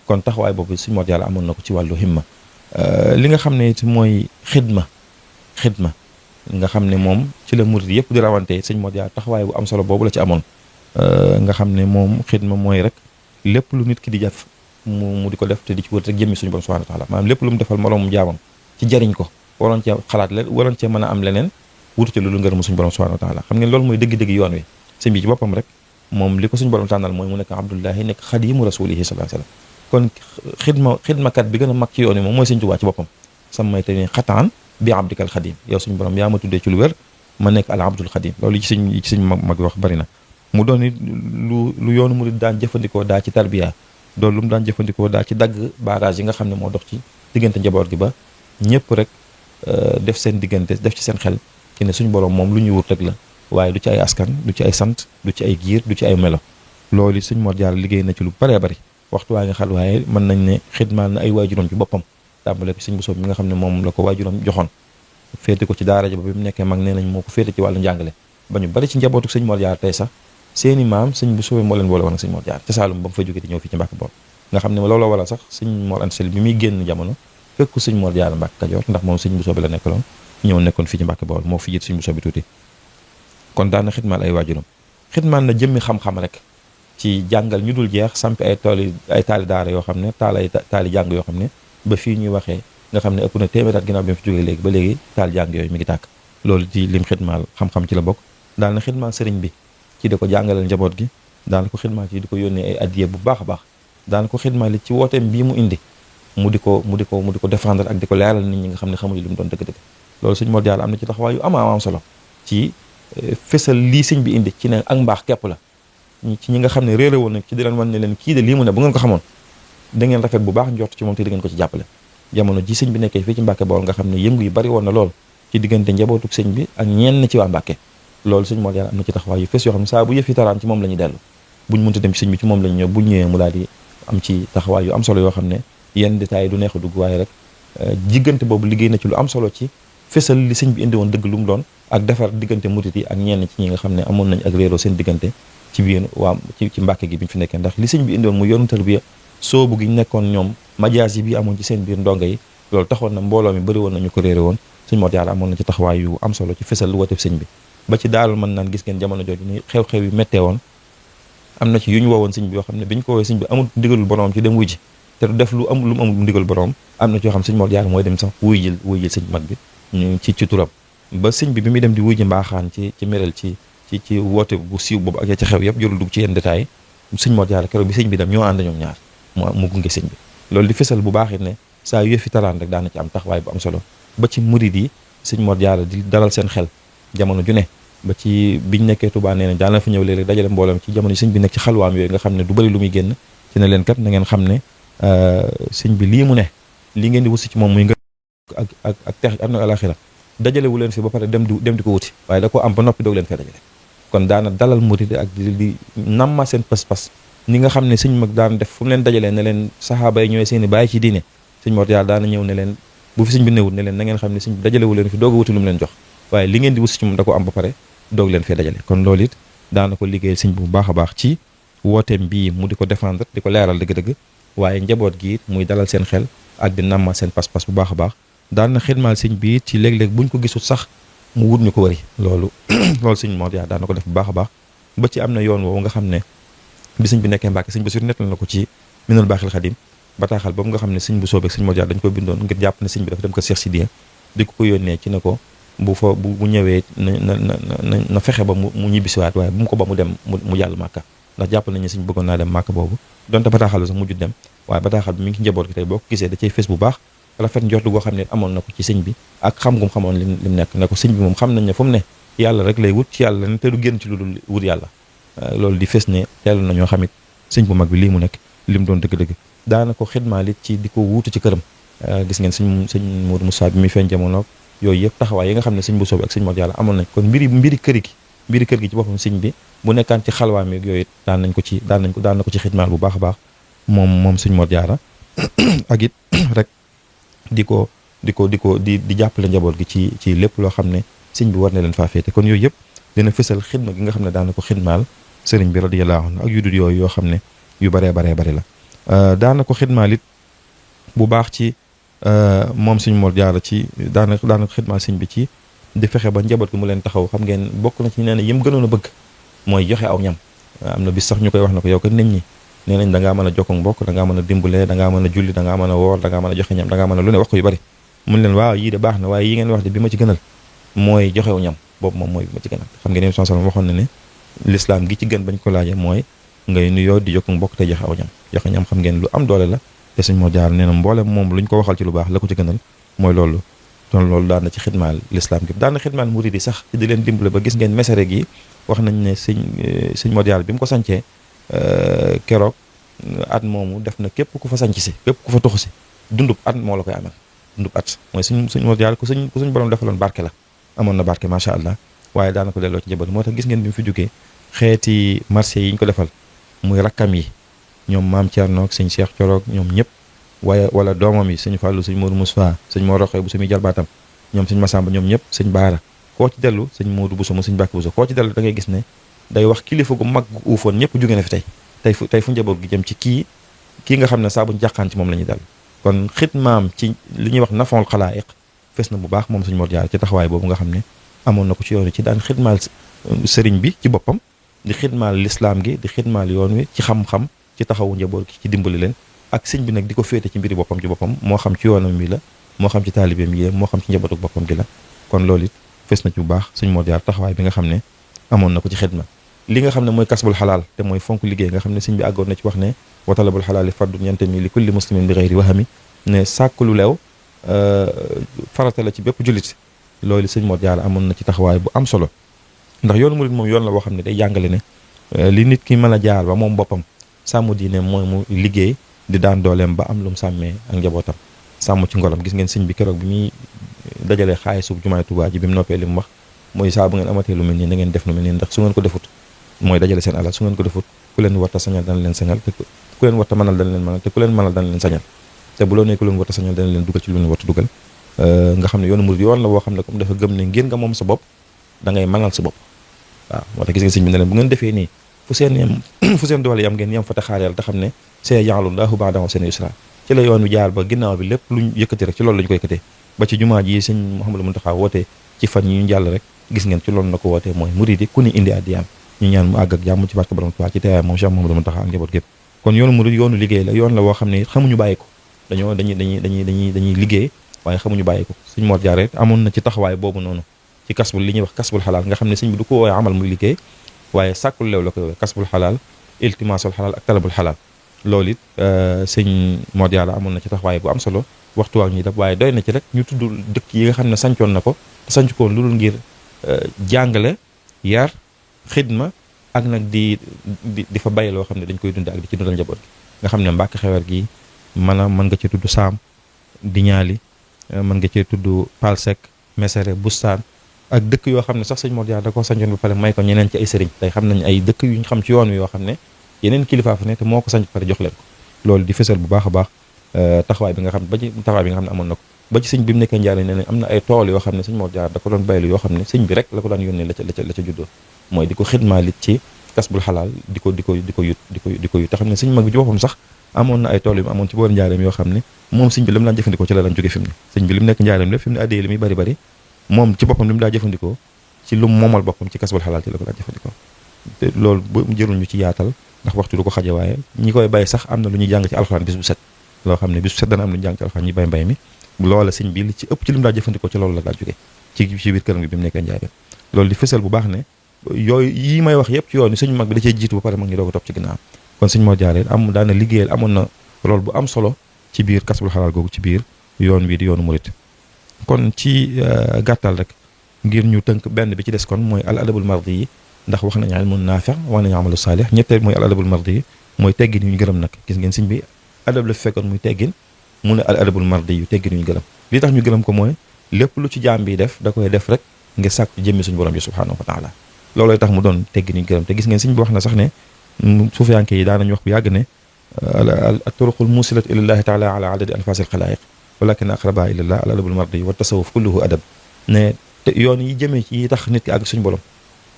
kon taxawaay boobu sëñ Mor Jaara amoon na ko ci wàllu himma li nga xam ne it mooy xidma nga xam ne moom ci la murid yëpp di rawante sëñ Mor Jaara taxawaay bu am solo boobu la ci amoon nga xam ne moom xidma mooy rek lépp lu nit ki di def mu di ko def te di ci wër rek jëmmi suñu borom subhanahu wa taala maanaam lépp lu mu defal moroomum jaamam ci jariñ ko waroon cee xalaat leen waroon cee mën a am leneen wutu ci loolu ngërëmu suñu borom subhanahu wa taala xam ngeen loolu mooy dëgg-dëgg yoon wi sëñ bi ci boppam rek moom li ko suñu borom tànnal mooy mu nekk abdullahi nekk xadimu rasulihi sallallahu alayhi wasallam kon xidmakat bi gën a mag ci yoon wi moom mooy sëñ Tuubaa ci boppam samay te ni xataan bi abdikal xadim yow suñu borom yaa ma tuddee ci lu wér ma nekk al abdul xadim loolu ci sëñ mag wax bari na mu doon lu yoonu murid daan jëfandikoo daa ci tarbiya doon lu mu daan jëfandikoo daa ci dagg barrage yi nga xam ne moo dox ci diggante njaboot gi ba ñëpp rek def seen diggante def ci seen xel ci ne suñu borom moom lu ñuy wut rek la waaye du ci ay askan du ci ay sant du ci ay giir du ci ay melo loolu sëñ Mor Jaara liggéey na ci lu baree bari waxtu waa nga xal waaye mën nañ ne xidmaal na ay waajuram ci boppam tàmbale ko sëñ Bousso mi nga xam ne moom la ko waajuram joxoon féete ko ci daara ja ba bi mu nekkee mag nee nañ moo ko féete ci wàllu njàngale ba ñu bari ci njabootu sëñ Mor Jaara tey sax seeni maam sëñ Bousso moo leen boole woon ak sëñ Mor Jaara ca Saalum ba mu fa jógee di ñëw fii ci Mbàkke Bawol nga xam ne looloo waral sax sëñ Mor Anta Sali bi muy génn jamono fekku sëñ Mor Jaara Mbàkke Kajoor ndax moom sëñ Bousso bi la nekkaloon ñëw nekkoon fii ci Mbàkke Bawol moo fi jiit sëñ Bousso bi tuuti kon daana xidmaal ay waajuram xidmaal na jëmmi xam-xam rek ci jàngal ñu dul jeex sampi ay taali daara yoo xam ne taali jàng yoo xam ne ba fii ñuy waxee nga xam ne ëpp na téeméer at ginnaaw bi mu fi jógee léegi ba léegi taal jàng yooyu mi ngi tàkk loolu ci lim xidmaal xam-xam ci la bokk daal na xidmaal sëriñ bi ci di ko jàngalal njaboot gi daana ko xidmaal ci di ko yónnee ay addiye bu baax a baax daana ko xidmaal ci wooteem bii mu indi mu di ko défendre ak di ko leeral nit ñi nga xam ne xamuñu li mu doon dëgg-dëgg loolu sëñ Mor Jaara am na ci taxawaay yu am solo ci fësal lii sëñ bi indi ci ne ak mbaax képp la ci ñi nga xam ne réeré woon nag ci di leen wan ne leen kii de lii mu ne bu ngeen ko xamoon da ngeen rafet bu baax njort ci moom te di ngeen ko ci jàppale jamono ji sëñ bi nekkee fii ci Mbàkke Bawol nga xam ne yëngu yu bari woon na lool ci diggante njabootuk sëñ bi ak ñenn ci waa Mbàkke loolu sëñ Mor Jaara am na ci taxawaay yu fës yoo xam ne saa bu yëf yi taraan ci moom la ñuy dellu buñ mënta dem ci sëñ bi ci moom la ñu ñëw buñ ñëwee mu daal di am ci taxawaay yu am solo yoo xam ne yenn détails du neex a dugg waaye rek jiggante boobu liggéey na ci lu am solo ci fësal li sëñ bi indi woon dëgg lu mu doon ak defar diggante murit yi ak ñenn ci ñi nga xam ne amoon nañ ak réeroo seen diggante ci biir waa ci Mbàkke gi bi ñu fi nekkee ndax li sëñ bi indi woon mu yoonu tarbiya soobu gi ñu nekkoon ñoom majaas yi bi amoon ci seen biir ndongo yi loolu taxoon na mbooloo mi bëri woon nañu ko réere woon sëñ Mor Jaara amoon na ci taxawaay yu am solo ci fësal lu wootef sëñ bi ba ci daalul mën naan gis ngeen jamono jooju ni xew-xew yu méttee woon am na ci yu ñu woowoon sëñ bi yoo xam ne bi ñu ko woowee sëñ bi amul ndigalul borom ci dem wuy ji te du def lu mu amul ndigal borom am na ci yoo xam sëñ Mor Jaara mooy dem sax wuy jil sëñ mag bi ñu ci turam ba sëñ bi muy dem di wuy ji mbaaxaan ci méral ci woote bu siiw boobu ak ya ci xew yëpp jorul dugg ci yenn détails sëñ Mor Jaara keroog bi sëñ bi dem ñoo ànd ñoom ñaar mu gunge sëñ bi loolu di fësal bu baax it ne saa yu yëfi taraan rek daana ci am taxawaay bu am solo ba ci murid yi sëñ Mor Jaara di dalal seen xel jamono ju ne ba ci biñ nekkee Tuubaa nee na daana fa ñëw léeg-léeg dajale mbooloom ci jamono sëñ bi nekk ci xalwaam yooyu nga xam ne du bëri lu muy génn ci ne leen kat na ngeen xam ne sëñ bi lii mu ne lii ngeen di wusi ci moom muy nga ak teex am na alaxira dajale wu leen fi ba pare dem di ko wuti waaye da ko am ba noppi doog leen fee dajale kon daana dalal murid ak di namma seen pas-pas ni nga xam ne sëñ mag daan def fu mu leen dajalee ne leen saxaaba yi ñooy seeni bàyyi ci diine sëñ Mor Jaara daana ñëw ne leen bu fi sëñ bi newut ne leen na ngeen xam ne sëñ bi dajalewu leen fi doog a wuti lu mu leen jox waaye li ngeen di wusi ci moom da ko am ba pare doog leen fee dajale kon loolu it daana ko liggéeyal sëñ bu baax a baax ci wooteem bii mu di ko défendre di ko leeral dëgg-dëgg waaye njaboot gi it muy dalal seen xel ak di namma seen pas-pas bu baax a baax daan na xidmaal sëñ bi ci léeg-léeg buñ ko gisul sax mu wut ñu ko wëri loolu sëñ Mor Jaara daan na ko def bu baax a baax ba ci am na yoon woowu nga xam ne bi sëñ bi nekkee Mbàkke sëñ Basiru nettal na ko ci Minanul Baaxil Xadim bataaxal boobu nga xam ne sëñ bu soobee sëñ Mor Jaara dañ ko bindoon ngir jàpp ne sëñ bi dafa dem ko Cheikh Sidiya di ko yónnee ci ne ko bu ñëwee na fexe ba mu ñibbisiwaat waaye bu mu ko ba mu dem mu jàll Màkka ndax jàpp nañu sëñ bëggoon naa dem Màkka boobu donte bataaxal sax mujj dem waaye bataaxal bi mi ngi ci njaboot gi tey boo ko gisee da cay fes bu baax rafet njortu goo xam ne amoon na ko ci sëñ bi ak xam gum xamoon lim nekk ne ko sëñ bi moom xam nañ ne fu mu ne yàlla rek lay wut ci yàlla ne te du génn ci lu dul wut yàlla loolu di fes ne teel nañoo xamit sëñ bu mag bi lii mu nekk lim doon dëgg-dëgg daana ko xidmaalit ci di ko wuutu ci këram gis ngeen sëñ Modou Moussa bi muy feeñ jamono yooyu yëpp taxawaay yi nga xam ne sëñ bu soobi ak sëñ Mor Jaara amoon nañ kon mbiri kër gi ci boppam sëñ bi bu nekkaan ci xalwaam yeeg yooyu daan na ko ci xidmaal bu baax a baax moom sëñ Mor Jaara ak it rek di jàppale njaboot gi ci lépp loo xam ne sëñ bi war na leen faa féete kon yooyu yëpp dina fësal xidma gi nga xam ne daana ko xidmaal sëriñ bi radiyallahu anhu ak yu dul yooyu yoo xam ne yu baree bari la daana ko xidmaal it bu baax ci moom sëñ Mor Jaara ci daana ko xidmaal sëñ bi ci di fexe ba njaboot gi mu leen taxaw. xam ngeen bokk na ci nee na yëm gënoon a bëgg mooy joxe aw ñam. am na bis sax ñu koy wax na ko yow ko nit ñi nee nañ da ngaa mën a jokkoo mbokk da ngaa mën a dimbalee da ngaa mën a julli da ngaa mën a woor da ngaa mën a joxe ñam da ngaa mën a lu ne wax ko yu bari mun leen waaw yii de baax na waaye yi ngeen wax de bi ma ci gënal mooy joxew ñam boobu moom mooy bi ma ci gënal. xam ngeen sallallahu alayhi wasallam waxoon na ne l'islam gi ci gën bañ ko laajee mooy ngay nuyoo di jokkoo mbokk te joxe aw ñam. joxe ñam xam ngeen lu am doole la te Sëñ Mor Jaara nee na mboolem moom luñ ko waxal ci lu baax la ko ci gënal mooy loolu. kon loolu daan na ci xidmaal l'islam gi daan na xidmaal murid yi sax di leen dimbale ba gis ngeen mesere gi wax nañ ne Sëñ Mor Jaara bi mu ko sancee keroog at moomu def na képp ku fa sanc si képp ku fa toxu si dundub at moo la koy amal dundub at mooy Sëñ Mor Jaara ku suñ borom defaloon barke la amoon na barke macha allah waaye daana ko delloo ci njaboot moo tax gis ngeen bi mu fi jógee xeeti marché yi ñu ko defal muy rakkam yi ñoom maam Thierno ak sëñ Cheikh Coroog ñoom ñëpp waaye wala doomam yi sëñ Fallou sëñ Modou Moussa sëñ Mor Roqe bu sumi jarbaatam ñoom sëñ Massamba ñoom ñëpp sëñ Baara koo ci dellu sëñ Modou Bousso mu sëñ Bakki Bousso koo ci dellu da ngay gis ne day wax kilifa gu mag gu uufoon ñëpp jóge na fi tey fu njaboot gi jëm ci kii nga xam ne saa buñ jàqaan ci moom la ñuy dal kon xidmaam ci li ñuy wax nafool xalaayiq fes na bu baax moom Sëñ Mor Jaara ci taxawaay boobu nga xam ne amoon na ko ci yoon wi ci daan xidmaal sëriñ bi ci boppam di xidmaal lislaam gi di xidmaal yoon wi ci xam-xam ci taxawu njaboot gi ci dimbali leen ak sëñ bi nag di ko féete ci mbiri boppam ci boppam moo xam ci yoonam mi la moo xam ci taalibeem yi moo xam ci njabootu boppam gi la kon loolu it fes na ci bu baax Sëñ Mor Jaara taxawaay bi nga xam ne amoon na ko ci xidma li nga xam ne mooy kasbul xalaal te mooy fonk liggéey nga xam ne sëñ bi àggoon na ci wax ne wa talabul xalaali fardun yantami li kulli muslimin bi xeyri wahami ne sàkk lu leew farata la ci bépp jullit loolu Sëñ Mor Jaara amoon na ci taxawaay bu am solo ndax yoonu murid moom yoon la boo xam ne day jàngale ne li nit ki mën a jaar ba moom boppam sàmm diine mooy mu liggéey di daan dooleem ba am lu mu sàmmee ak njabootam sàmm ci ngolam gis ngeen sëñ bi keroog bi muy dajalee xaalisu jumaay Tuubaa ji bi mu noppee li mu wax mooy saa bu ngeen amatee lu mel nii da ngeen def lu mel nii ndax su ngeen ko defut mooy dajale seen alal su ngeen ko defut ku leen warta sañal dana leen sañal te ku leen warta mënal dana leen mënal te ku leen mënal dana leen sañal te bu loo nee ku leen warta sañal dana leen dugal ci lu leen warta dugal nga xam ne yoonu murid yoon la woo xam ne comme dafa gëm ne ngeen nga moom sa bopp da ngay mënal sa bopp waaw moo tax gis nga sëñ bi ne leen bu ngeen defee nii fu seen doole yam ngeen yam fa te xaar yàlla te xam ne see ya'lullahu ba'da seen yusra ci la yoon wi jaar ba ginnaaw bi lépp luñ yëkkati rek ci loolu lañu koy yëkkatee ba ci jumaa ji sëñ Mouhamadou Mountakha wootee ci fan yi ñu jàll rek gis ngeen ci loolu na ko wootee mooy murid yi ku ni indi addiyaam ñu ñaan mu àgg ak jàmm ci barke borom Tuubaa ci teewaay moom Cheikh Mouhamadou Mountakha ak njaboot gépp kon yoonu murid yoonu liggéey la yoon la woo xam ne xamuñu bàyyi ko dañuy liggéey waaye xamuñu bàyyi ko Sëñ Mor Jaara amoon na ci taxawaay boobu noonu ci kasbul li ñuy wax kasbul xalaal nga xam ne sëñ bi du ko woowee amal muy liggéey waaye sàkkul leew la ko woowee kasbul xalaal iltimaasul xalaal ak talabul xalaal loolu it Sëñ Mor Jaara amoon na ci taxawaay bu am solo waxtu waak ñuy def waaye doy na ci rek ñu tudd dëkk yi nga xam ne sancoon na ko sanc koon lu dul ngir jàngale yar xidma ak nag di fa bàyyi loo xam ne dañ koy dund ak di ci dundal njaboot gi nga xam ne Mbàkke Xewar gi mën nga cee tudd Saam di ñaali mën nga cee tudd Palsek Mesere Bustaan ak dëkk yoo xam ne sax Sëñ Mor Jaara da koo sancoon ba pare may ko ñeneen ci ay sëriñ tey xam nañ ay dëkk yu ñu xam ci yoon wi yoo xam ne yeneen kilifaa fa ne te moo ko sanc pare jox leen ko loolu di fësal bu baax a baax taxawaay bi nga xam ne amoon na ko ba ci sëñ bi mu nekkee njaare ne am na ay tool yoo xam ne Sëñ Mor Jaara da ko doon baylu yoo xam ne sëñ bi rek la ko daan yónnee la ca juddoo mooy di ko xidmaalit ci kasbul xalaal di ko yut te xam ne sëñ mag bi ci boppam sax amoon na ay tool yu amoon ci boor njaareem yoo xam ne moom sëñ bi li mu daan jëfandikoo ci la daan jóge fi mu ne sëñ bi li mu nekk njaareem lépp fi mu ne addee li muy bari bari moom ci boppam li mu daa jëfandikoo ci lu moomal boppam ci kasbul xalaal ci la ko daan jëfandikoo te loolu bu jërul ñu ci yaatal ndax waxtu du ko xaje waaye ñi koy bay sax am na lu ñuy jàng ci alxuraan bis bu set loo xam ne bis bu set dana am lu ñu jàng ci alxuraan ñi bay mbay mi loola sëñ bi li ci ëpp ci li mu daa jëfandikoo ci loolu la daa jóge ci biir këram gi bi mu nekkee njaareem loolu di fësal bu baax ne yooyu yi may wax yëpp ci yoon ni sëñ mag bi da cee jiitu ba pare mag ñi doog a topp ci ginnaaw kon Sëñ Mor Jaara daana liggéeyal amoon na rôle bu am solo ci biir kasbul xalaal googu ci biir yoon wi di yoonu murit kon ci gàttal rek ngir ñu tënk benn bi ci des kon mooy al adabul mardi yi ndax wax nañu ilmun naafi wax nañu amalu saalih ñetteel mooy al adabul mardi yi mooy teggin yu ñu gërëm nag gis ngeen sëñ bi adab la fekkoon muy teggin mu ne al adabul mardi yu teggin yu ñu gërëm li tax ñu gërëm ko mooy lépp lu ci jaam bi def da koy def rek ngir sàkk jëmmi suñu borom bi subhanahu wa taala loolooy tax mu doon teggin yu ñu gërëm te gis ngeen sëñ bi wax na sax ne suufiyanke yi daanañu wax bu yàgg ne at-turuqul muusilatu ilallahi taala ala adadi anfasil xalaayiq walakin aqraba ilallah al adabul mardi wa tasawuf kulluhu adab ne yoon yi jëmee ci yi tax nit ki àgg suñu borom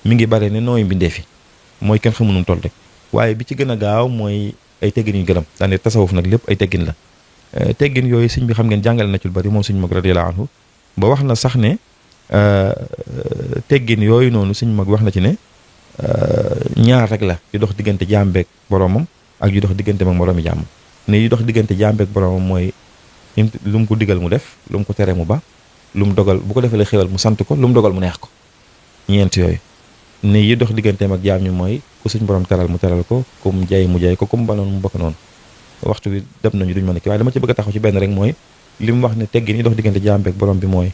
mi ngi bare ne nooyu mbindee fi mooy kenn xamu nu mu toll rek waaye bi ci gën a gaaw mooy ay teggin yu gërëm daane tasawuf nag lépp ay teggin la teggin yooyu sëñ bi xam ngeen jàngale na ci lu bari moom sëñ mag radiyallahu anhu ba wax na sax ne teggin yooyu noonu suñ mag wax na ci ne ñaar rek la yu dox diggante jaam beeg boromam ak yu dox diggante mag moroomi jàmm ne yu dox diggante jaam beeg boromam mooy lu mu ko digal mu def lu mu ko tere mu ba lu mu dogal bu ko defalee xéwal mu sant ko lu mu dogal mu neex ko ñeent yooyu ne yi dox digganteem ak jaam ñi mooy ku suñ borom teral mu teral ko ku mu jay mu jay ko ku mu banoon mu bokk noonu waxtu bi dem nañu duñ mën a kii waaye dama ci bëgg a taxaw ci benn rek mooy li mu wax ne teggin yi dox diggante jaam beeg borom bi mooy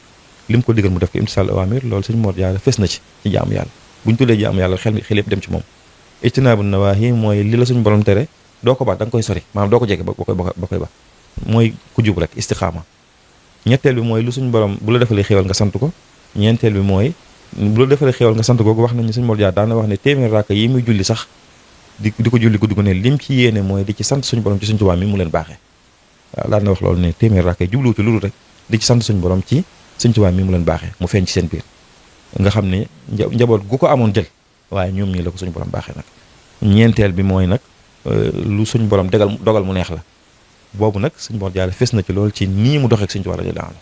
li mu ko digal mu def ko imtisal awamir loolu suñ Mor Jaara fës na ci jaamu yàlla buñ tuddee jaamu yàlla xel yëpp dem ci moom ijtinaabu nawaahi mooy li la suñ borom tere doo ko ba da nga koy sori maanaam doo ko jege ba koy ba mooy ku jub rek istiqaama ñetteel bi mooy lu suñ borom bu la defalee xéwal nga sant ko ñeenteel bi mooy bu la defalee xéwal nga sant googu wax nañu suñ Mor Jaara daana wax ne téeméer raaka yi muy julli sax di ko julli guddi gu ne lim ci yéene mooy di ci sant suñu borom ci suñ Tuubaa mi mu leen baaxee waaw daan na wax loolu ne téeméer raaka yi jubluwu ci loolu rek di ci sant suñu borom ci suñ Tuubaa mi mu leen baaxee mu feeñ ci seen biir nga xam ne njaboot gu ko amoon jël waaye ñoom ñii la ko suñu borom baaxee nag ñeenteel bi mooy nag lu suñ borom dogal mu neex la boobu nag suñ Mor Jaara fes na ci loolu ci nii mu doxee ak suñ Tuubaa radiyallaahu anhu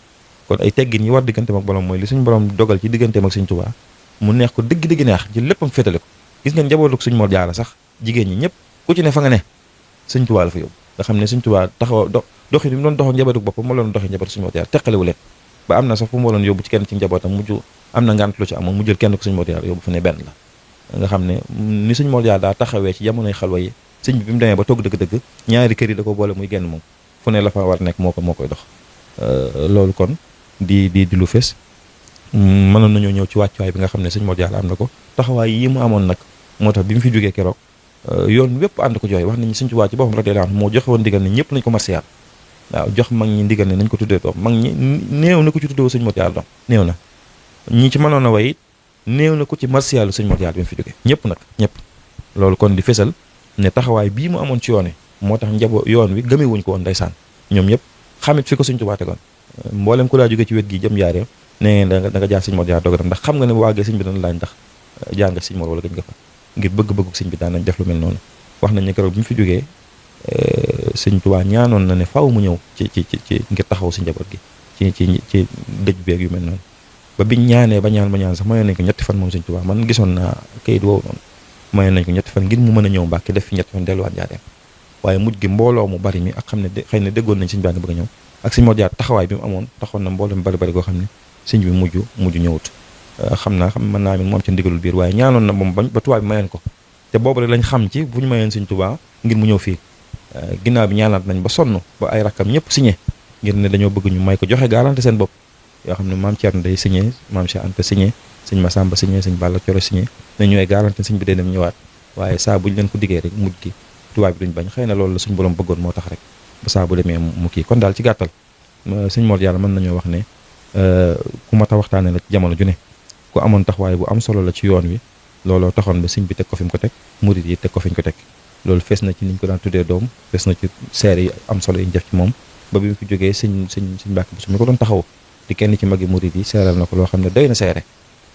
kon ay teggin yi war digganteem ak borom mooy li suñ borom dogal ci digganteem ak suñ Tuubaa mu neex ko dëgg-dëgg neex ci léppam féetale ko gis ngeen njabootu suñ Mor Jaara sax jigéen ñi ñëpp ku ci ne fa nga ne suñ Tuubaa la fa yóbbu nga xam ne suñ Tuubaa taxaw doxi bi mu doon doxoo njabootu boppam moo doon doxee njabootu suñ Mor Jaara teqalewu leen ba am na sax fu mu waroon yóbbu ci kenn ci njabootam mujj am na ngant lu ci amoon mu jël kenn ko suñ Mor Jaara yóbbu fa ne benn la nga xam ne ni suñ Mor Jaara daa taxawee ci jamonoy xalwa yi sëñ bi mu demee ba togg dëgg-dëgg ñaari kër yi da ko boole muy genn moom fu ne la fa war nekk moo koy dox loolu kon di lu fes mënoon nañoo ñëw ci wàccuwaay bi nga xam ne sëñ Mor Jaara am na ko taxawaay yi mu amoon nag moo tax bi mu fi jógee keroog yoon wépp ànd ko jooy wax nañu sëñ Tuubaa ci boppam radiyallaahu anhu moo joxe woon ndigal ne ñëpp nañ ko marsiyaal waaw jox mag ñi ndigal ne nañ ko tuddee doom mag ñi néew na ko ci tuddee sëñ Mor Jaara doom néew na ñi ci mënoon a way néew na ko ci marsiyaalu sëñ Mor Jaara bi mu fi jógee ñëpp nag ñëpp loolu kon di fesal ne taxawaay bii mu amoon ci yoon wi moo tax yoon wi gëmewuñ ko woon ndeysaan ñoom ñëpp xamit fi ko sëñ Tuubaa tegoon mboolem ku daa jóge ci wet gi jëm Njaaréem ne da nga jaar sëñ Mor Jaara doog a dem ndax xam nga ne bu waagee sëñ bi dana laaj ndax jaar nga sëñ Mor wala gëj nga fa ngir bëgg-bëggu sëñ bi daan nañ def lu mel noonu wax nañ ne keroog bi mu fi jógee sëñ Tuubaa ñaanoon na ne faaw mu ñëw ci ngir taxaw si njaboot gi ci dëj beeg yu mel noonu ba biñ ñaanee ba ñaan sax mayoon nañ ko ñetti fan moom sëñ Tuubaa man gisoon naa kayit woowu noonu mayoon nañ ko ñetti fan ngir mu mën a ñëw Mbàkke def fi ñetti fan delluwaat Njaaréem waaye mujj gi mbooloo mu bari mi ak xam ne xëy na déggoon nañ sëñ baa ngi bëgg a ñëw ak sëñ Mor Jaara taxawaay bi mu amoon taxoon na mbooloo mu bari goo xam ne sëñ bi mujj ñëwut xam mën naa mu am ci ndigalul biir waaye ñaanoon na moom ba tubaab bi mayoon ko te boobu rek lañ xam ci bu ñu mayoon sëñ Tuubaa ngir mu ñëw fii ginnaaw bi ñaanaat nañ ba sonn ba ay rakkam ñëpp signé ngir ne dañoo bëgg ñu may ko joxe garanti seen bopp yoo xam ne maam Thierno day signé maam Cheikh Anta signé sëñ Massamba signé sëñ Balla Coro signé ne ñooy garanti sëñ bi day dem ñëwaat waaye saa bu ñu leen ko diggee rek mujj gi tubaab bi duñ bañ xëy na loolu la suñu borom bëggoon moo tax rek ba saa bu demee mu kii kon daal ci gàttal sëñ Mor Jaara mën nañoo wax ne ku mat a waxtaane la ci jamono ju ne ku amoon taxawaay bu am solo la ci yoon wi looloo taxoon ba sëñ bi teg ko fi mu ko teg murit yi teg ko fi ñu ko teg loolu fees na ci niñ ko daan tuddee doom fees na ci seere yi am solo yi ñu def ci moom ba bi mu fi jógee sëñ Mbàkke Buso mi ko doon taxaw di kenn ci magi murit yi seeral na ko loo xam ne doy na seere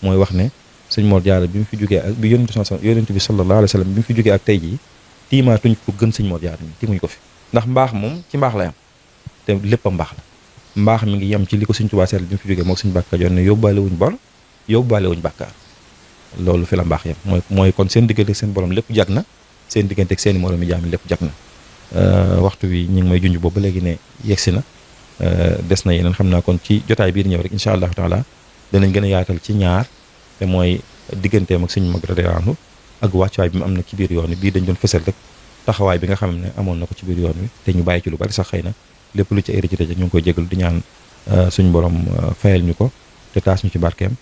mooy wax ne sëñ Mor Jaara bi mu fi jógee ak bi yonent bi sallallahu alayhi wa sallam bi mu fi jógee ak tey jii tiimaatuñ ko gën sëñ Mor Jaara mi tiimuñ ko fi ndax mbaax moom ci mbaax la yam te lépp a mbaax la mbaax mi ngi yem ci li ko sëñ Tuubaa seeral bi mu fi jógee moog sëñ Mbàkke Kajoor ne yóbbaale wuñ bor yóbbaale wuñ bàkkaar loolu fi la mbaax yem mooy kon seen diggante ak seen borom lépp jag na seen diggante ak seeni moromi jaam lépp jag na waxtu wi ñu ngi may junj boobu ba léegi ne yegsi na des na yeneen xam naa kon ci jotaay biir ñëw rek incha allahu taala danañ gën a yaatal ci ñaar te mooy digganteem ak sëñ mag radiyallaahu anhu ak wàccuwaay bi mu am na ci biir yoon wi bii dañ doon fësal rek taxawaay bi nga xam ne amoon na ko ci biir yoon wi te ñu bàyyi ci lu bari sax xëy na lépp lu ci ay rëcc ñu ngi koy jégalu di ñaan suñ borom fayal ñu ko te taas ñu ci barkeem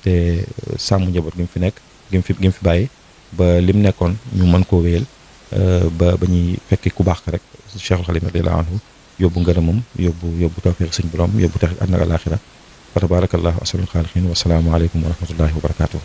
te sàmm njaboot gi mu fi nekk gi mu fi bàyyi ba lim nekkoon ñu mën koo wéyal ba ñuy fekki ku baax rek Cheikhul Khadim radiyallaahu anhu yóbbu ngërëmam yóbbu tawfiq suñ borom yóbbu tax àddina ak alaaxira fa tabarakallahu ahsanul xaaliqiin wa salaamu aleykum wa rahmatullahi wa barakaatuh